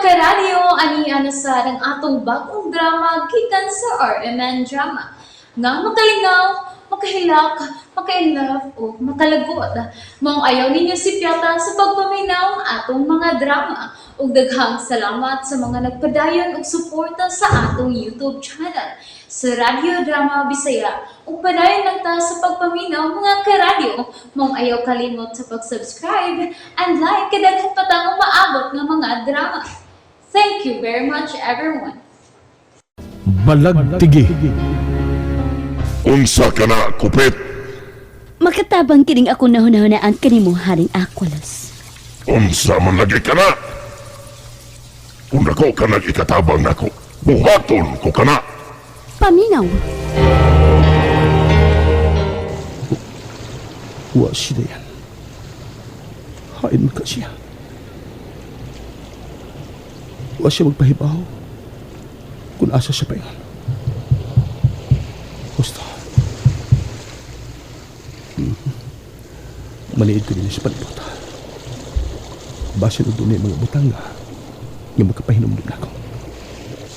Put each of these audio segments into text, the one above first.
Karadyo, ani na sa ang atong bagong drama gikan sa RMN Drama. Nga makalingaw, makahilak, maka-inlove o makalagot. Maong ayaw ninyo sipyata sa pagpaminaw ang atong mga drama. Ug daghang salamat sa mga nagpadayon og suporta sa atong YouTube channel sa Radyo Drama Bisaya. Ug padayon lang ta sa pagpaminaw, mga karadyo. Maong ayaw kalimot sa pag-subscribe and like kay daghan pa tang umaabot nga mga drama. Thank you very much, everyone. Balagtigi. Unsa ka na, kupit? Makatabang kining ako nahunahunaan kanimo, Haring Aqualos. Unsa man lagi ka na? Kung dako ka nag ikatabang nako, buhaton ko ka na. Paminaw. Wa si Dayan. Hain ka siya. Wa siya magpahibaw kung asa siya paingon. Gusto. Maliid ko din sa palibot. Basin og dunay mga butang nga nga makapahinumdum nako.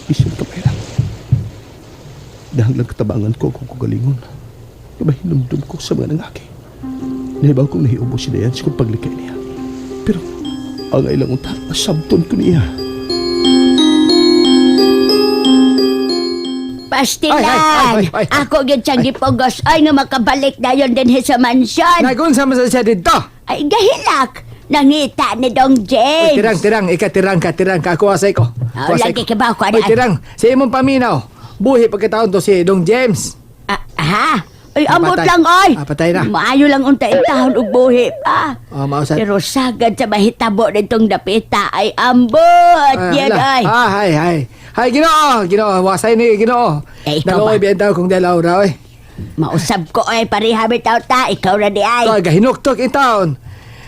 Bisan kamay lang. Dahang lang katabangan ko kung kugalingon. Nga mahinumdum ko sa mga nangaki. Nahibaw kong nahiubo si Dayan sa kong paglikay niya. Pero ang ilang unta, asabton ko niya. Pastilan! Ay, ay, ay, ay, ay. Ako gyud siyang gipugos ay nga makabalik dayon dinhi sa mansyon. Nagunsa man sa siya dito. Ay gahilak. Nangita ni Dong Uy, James. tirang, tirang, ika tirang ka, tirang ka. Ako asay ko. Ah, Ako asay lagi ka ba ako, Uy, ana? tirang, sa imong paminaw. Buhi pagkataon to si Dong James. Ah, ha? Ay, amot Patay. lang, oy. Ah, patay na. Maayo lang unta intahon og buhi pa. Oh, mausad. Pero sagad sa mahitabo nitong dapita ay ambot. Ah, Yan, hala. ay. Ah, hay, hay. Hay, Ginoo, Ginoo, wasay ni Ginoo. Eh, ikaw Dalawa ba? biyan daw kung dalaw ra, oy. Mausab ko, oy. Pareha bitaw ta. Ikaw na di ay. Ito, gahinuktok in town.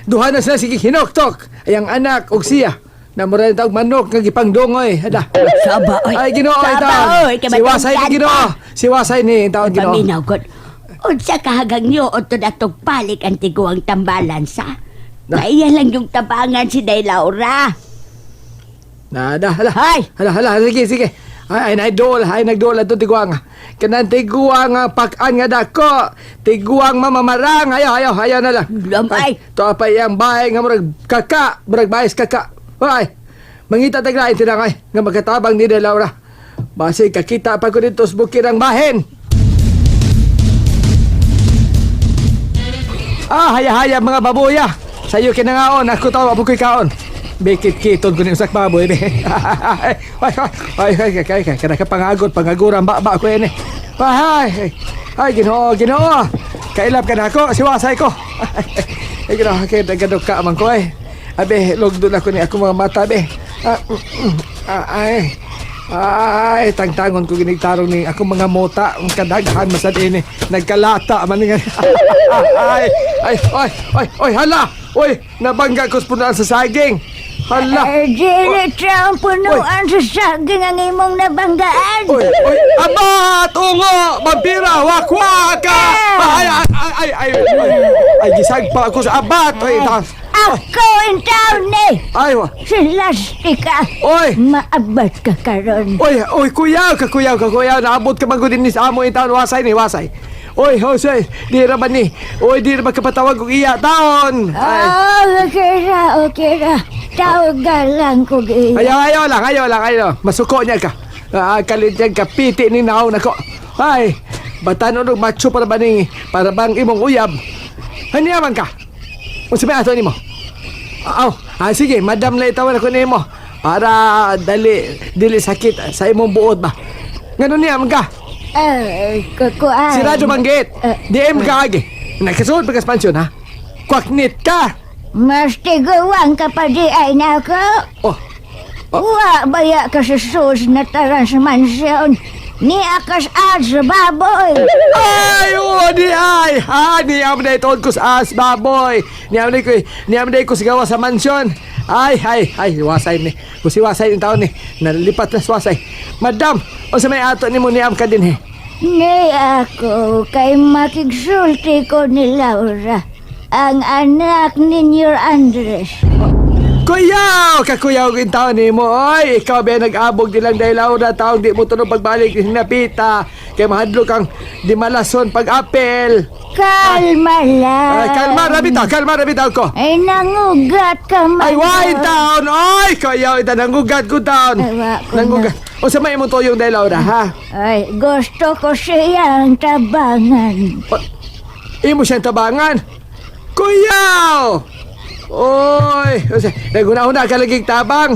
Duha na sila sige hinuktok. Ay ang anak og siya. Namura na tawag manok nga gipangdongoy. Hala. Saba, oy. Ay, Ginoo, Saba, taon. oy. Kay Si wasay ni matunggan Ginoo. pa. Si wasay ni taon Ginoo. Paminaw god. Unsa kahagang niyo o to palik ang tiguang tambalan sa? Na. Kaya lang yung tabangan si Day Laura. Nada, hala. Hay! Hala, hala, sige, sige. Ay, ay, nagdool, ay, nagdool ato tiguang. Kanang tiguang nga pakan nga dako. Tiguang mamamarang. Ayaw, ayaw, ayaw na lang. Lamay. Ay, to pa iyang bahay nga murag kaka, murag bahis kaka. Ay, mangita taglain tinangay nga magkatabang ni De Laura. Basi kakita pa ko dito sa bukirang bahin. Ah, haya-haya mga baboya. Sayo kinangaon, ako tawa po ko'y kaon. Bikit kiton ko ni usak baboy. Be. Ay, ay, ay, ay, ay, ay, kada ka pangagot, pangaguran, ba, ba ko ini. Ay, ay, ay, Ginoo, Ginoo. Kailap ka na ako, siwasay ko. Ay, Ginoo, kay dagadok ka man ko ay. Abe, lugdo na ko ni ako mga mata, be. Ah, ah, ay. Ay, tangtangon ko ginigtarong ni ako mga mota, ang kadaghan masad ini. Nagkalata man nga. Ay, ay, ay, ay, ay, hala. Oy, nabangga ko sa punuan sa saging. Hala. Ay, dili ang punuan sa saging ang imong nabanggaan. Oy, oy, abat, ungo, vampira, wakwaka. Ay, ay, ay, ay, ay, ay, ay, gisagpa ako sa abat. Oy, ta. Ako in town ni. Ay, wa. Silastika. Oy. Maabat ka karon. Oy, oy, kuyaw, kakuyaw, kakuyaw. Naabot ka man ko din ni sa amo in taon. Wasay ni, wasay. Oy, Jose, di ra ba ni? Oy, di ra ba kapatawag og iya taon? Ay, Ah, okay ra, okay ra. Tawagan lang ko giya. Ayaw, ayaw lang, ayaw lang, ayaw. Masuko niya ka. Ah, kalit niya ka, piti ni naon ako. Ay, batan og macho para ba ni, para bang imong uyab. Haniya man ka. Unsa may ato nimo? Aw, ah, sige, madam na itawan ako nimo para dali dili sakit sa imong buot ba. Ngano niya man ka? Ay, kukuan. Si Radyo Banggit. DM ka agi. Nagkasuod pa ka sa pansyon, ha? Kwaknit ka! Mas tiguang ka pa di ay nako. Oh, Oh. Wa baya ka sa sus na taran sa mansyon. Ni akas ad sa baboy. Ay, oo, di ay! Ha, ni am na itoon ko sa as, baboy. Ni am na ko, ni am na ko sa gawa sa mansyon. Ay, ay, ay, wasay ni. Kung si wasay ni taon ni, nalipat na sa wasay. Madam, o sa may ato ni mo ni am ka din he. Ni ako kay makigsulti ko ni Laura, ang anak ni Nyor Andres. Kuyaw! Kakuyaw ko yung taon ni mo, oy! Ikaw ba nag-abog nilang dahil na taong di mo tunong pagbalik ni Napita. Kaya mahadlok kang di malason pag-apel. Kalma lang. Ay, kalma, rabitaw, kalma, rabitaw ko. Ay, nangugat ka man. Ay, why taon? Oy, kuyaw, ita, nangugat ko taon. Ay, wa ko na. Nangugat. O sa may imong toyong dahil Laura, ha? Ay, gusto ko siyang tabangan. O, imo siyang tabangan. Kuyaw! Oy, naguna-una ka laging tabang.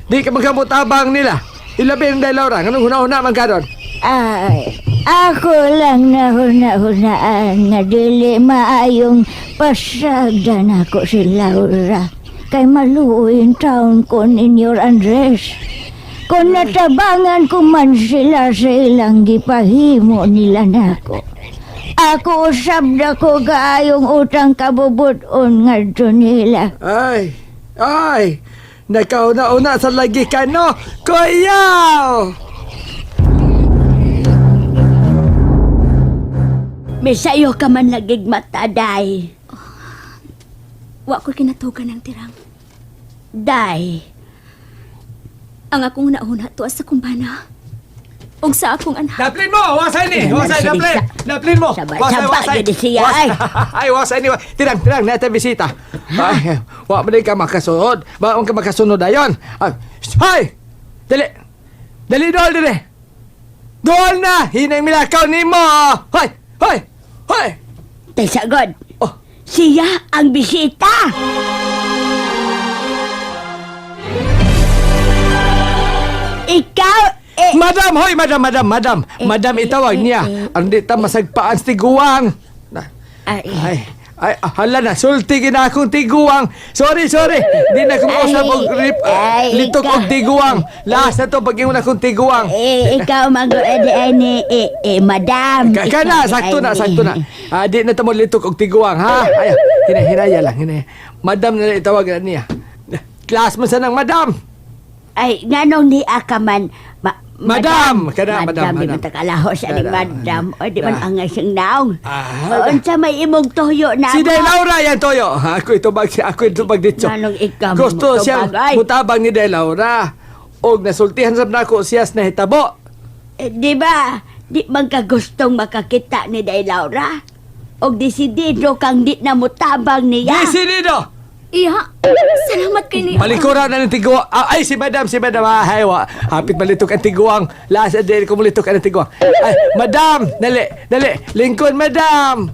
Di ka magkamutabang nila. Ilabi ang dahil Laura, anong huna-huna man ka doon? Ay, ako lang nahuna-hunaan nga dili maayong pasagdan ako si Laura. Kay maluoy taon ko ninyo Andres. Kung natabangan ko man sila sa ilang gipahimo nila nako. Ako usab na ko kaayong utang kabubuton ngadto nila. Ay, ay, nakauna-una sa lagi ka, no? Kuyaw! Misayo ka man lagig mata, day. Wa ko kinatugan ng tirang. Day, Ang akong nauna tuwa sa kumbana. Ug sa akong anak. Daplin mo! Wasay ni! Wasay, daplin! Daplin mo! Saba- Wasay, saba, wasay! gid siya, ay. Ay, wasay ni! Tirang, tirang, nata bisita. Ay, wa man ka makasunod. Ba man ka makasunod ayon. Ay, Hoy! Dali! Dali, dol, dali! Dol na! Hinang milakaw ni mo! Hoy! Hoy! Hoy! Tesagod. Oh. Siya ang bisita. Ikaw, eh, Madam! Hoy! Madam! Madam! Madam! Eh, Madam, eh, itawag eh, niya. eh. Ang di ta masagpaan sa tiguang. Ay, Ay, ay, hala na, sulti gina akong tiguang. Sorry, sorry. Di na kumuusap og rip, Ay, litok ikaw. og tiguang. Last na to pag ingon akong tiguang. eh, ikaw mag eh, eh, ni, eh, eh, madam. Ka, ka na, Ikaw, sakto ay, na, sakto na. Ah, di na tamo litok og tiguang, ha? Ay, hina, hinaya lang, hinaya. Madam na lang itawag na niya. Class man sa nang madam. Ay, nganong ni aka man, ma, Madam! Kada, madam, Madam, di madam. man takalaho sa ni Kada. madam. O, di man Da. angay siyang naong. Ah, O, unsa may imong toyo na Si Day Laura yan toyo. Ako ito bag ako ito bag dito. Nganong ikaw Gusto mo siya tubag, ay. mutabang ni Day Laura. Og nasultihan sab nako siya sa nahitabo. Eh, di ba, di man ka gustong makakita ni Day Laura? Og desidido kang di na mutabang niya. Desidido. Iya, salamat kay niya. Malikura na ng tiguang. Ah, ay, si madam, si madam. Ah, ay, wa. Hapit malitok ang tiguang. Last day ko malitok ang tiguang. Ay, madam! Dali, dali. Lingkod, madam!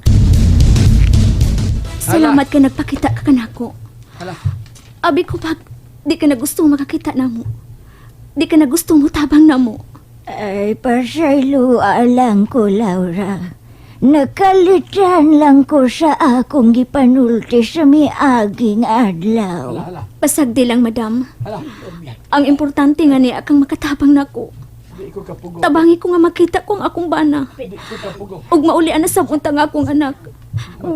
Salamat kay nagpakita ka kanako. Hala. Abi ko pag di ka na gustong makakita namo. Di ka na gustong mutabang namo. Ay, pasayloa lang ko, Laura. Nakalitan lang ko sa akong gipanulti sa miaging adlaw. Hala, Pasagdi lang, madam. hala. Ang importante nga niya kang makatabang nako. Di ko kapugo. Tabangi ko nga makita ko ang akong bana. Di ko kapugo. Ug maulian na sab unta nga akong anak.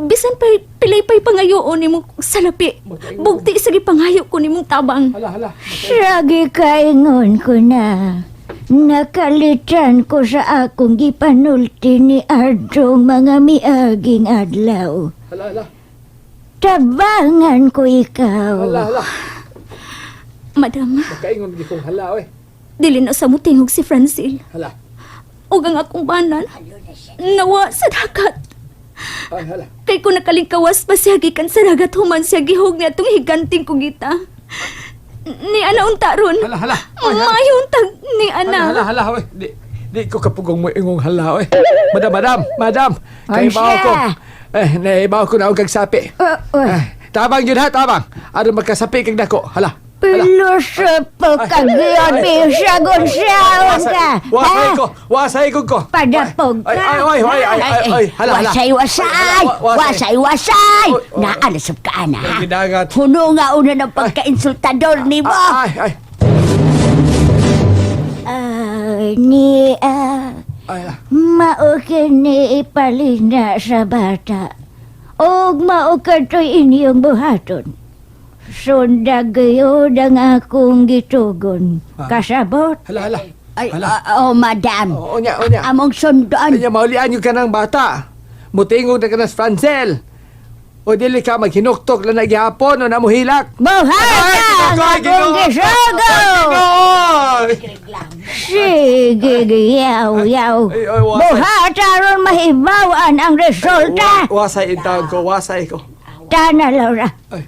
Bisan pay pilay pay pangayoon nimong salapi. Bugti sa gipangayo ko nimong tabang. Hala, hala. Sagi kaingon ko na. Nakalitan ko sa akong gipanulti ni Ardong mga miaging adlaw. Hala, hala. Tabangan ko ikaw. Hala, hala. Madam, Makaingon di kong hala, oy. dili na sa mutingog si Francil. Hala. Ug ang akong banan nawa sa dagat. Ay, hala. Kay ko nakalingkawas pa siya gikan sa dagat human siya gihog ni atong higanting kugita. Ni ana unta ron. Hala, hala. Oy, hala. Maayo untag ni ana. Hala, hala, hala, oy. Di, di ko kapugong mo ingong hala, oy. Madam, madam, madam. Kay Ay, bawo ko. siya. Eh, naibaw ko na og kagsapi. Oh, oh. Eh, tabang yun ha, tabang. Aron magkasapi kag dako. Hala. Hala. Pilosopo ka gyud, bisagon saon ka. Wasay Ha? ko, wasay ko ko. Padapog ka. Ay, ay, ay, ay, ay, ay, ay, hala, hala. Wasay, wasay! Wasay, Wasay, wasay! Oy, oy. Naalasap ka, ana, ha? Ay, gidagat. Puno nga una ng pagka-insultador ni mo. Ay, ay, Ay, ni ah, ay, hala. mao kini ipalina sa bata. Og mao kadto'y inyong buhaton. Sundag gyud ang akong gitugon. Kasabot. Hala, hala. Ay, Hala. oh, madam. Oo, unya, unya. Among sundoan. Kanya maulian yung kanang bata. Mutingog na ka na sa Francel. O dili ka maghinuktok lang na gihapon o namuhilak. Buhata ang akong gisugo! Ginoo! Sige, yaw, yaw. Ay, ay, wasay. Buhata ron mahibawan ang resulta. Wasay in taon ko, wasay ko. Tana, Laura. Ay.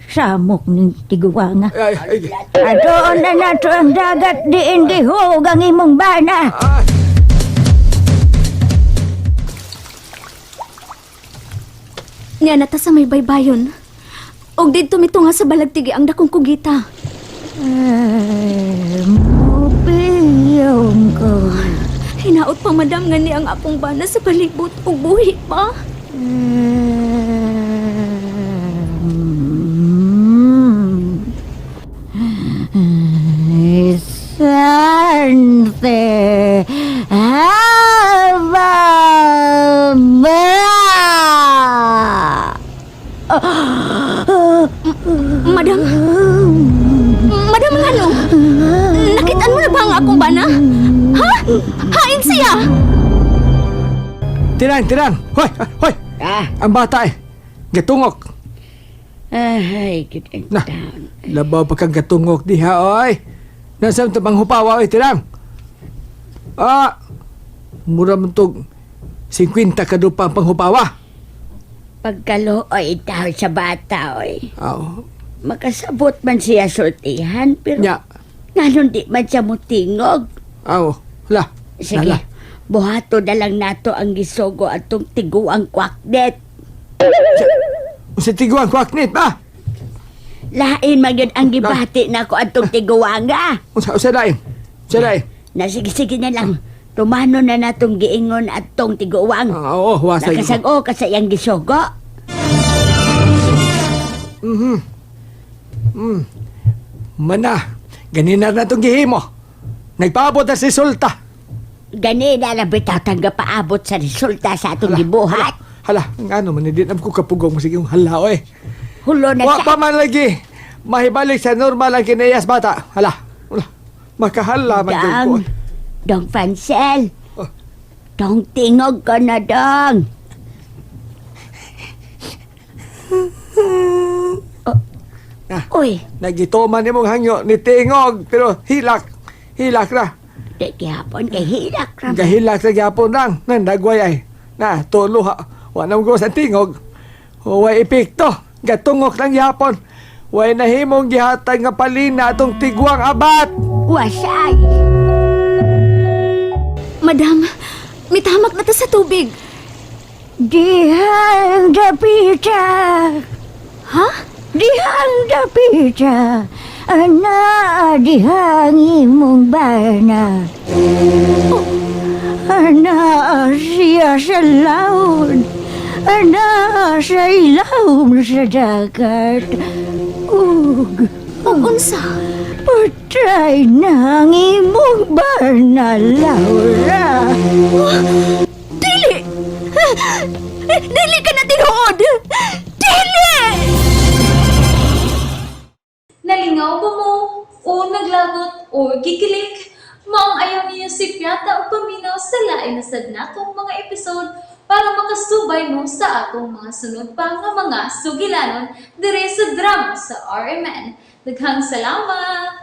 Samok ning tiguwanga. Ay, ay, Atoon na nato ang dagat diin gihug ang imong bana. ay. Nga nata sa may baybayon. Og didto mito nga sa balagtigi ang dakong kugita. Ay, mupiyong ko. Hinaot pa madam nga ni ang akong bana sa palibot ug buhi pa. Sante Haba Madam. Madam ngano? Nakitaan mo na ba ang akong bana? Ha? Hain siya! Tinang, tinang. Hoy, hoy. Ah, Ang bata eh. Gatungok. ay, good and Na. down. Labaw pa kang gatungok diha, oy. Nasa ito bang hupawa, oy, tinang. Ah, mura man tog 50 ka pa ang panghupawa. Pagkaluoy tao sa bata, oy. Aw, Makasabot man siya sultihan, pero nya. nganon di man siya mutingog. Aw, hala. Sige, Hala. buhato na lang nato ang gisogo atong tiguang kwakdet. Sa tiguan kwaknit ba? Lain man yun ang gibati nako atong tiguanga. Unsa unsa lain? Unsa lain? Na sige, sige na lang. Tumano na natong giingon atong tiguang. Ah, oo, wasay. ko. Nakasag-o ka sa iyang gisogo. Mana, ganina na itong gihimo. Nagpaabot na si Sulta. Gani na lang bitaw tangga paabot sa resulta sa atong gibuhat. Hala, ang ano man, hindi na ko kapugong. Sige yung hala, oy. Hulo na Wa siya. pa man lagi. Mahibalik sa normal ang kinayas bata. Hala, wala. Makahala man gyud ko. Dong, dong Fansel. Oh. Dong tingog ka na, dong. Oh. Ah. Uy, Nagituman nimong hangyo ni tingog pero hilak. Hilak ra. di gihapon kay hilak ra. Gahilak sa gyapon lang. Nang dagway ay. Na, tulo ha. Wa na mo sa tingog. Way epekto. Gatungok lang gyapon. Way nahimong gihatag nga palina atong tigwang abat. Wasay. Madam, mitamak na ta sa tubig. Dihang dapita. Ha? Dihang dapita. Ana dihang imong bana. Ana siya sa laon. Ana sa ilawom sa dagat. Ug Ug unsa? patay na ang imong bana, Laura. Dili! Dili ka na tinuod! Dili! Nalingaw ba mo? O naglagot o gikilig? Maong ayaw niyo si Piata o paminaw sa lain na sad natong mga episode para makasubay mo sa atong mga sunod pa nga mga sugilanon dire sa drama sa RMN. Daghang salamat!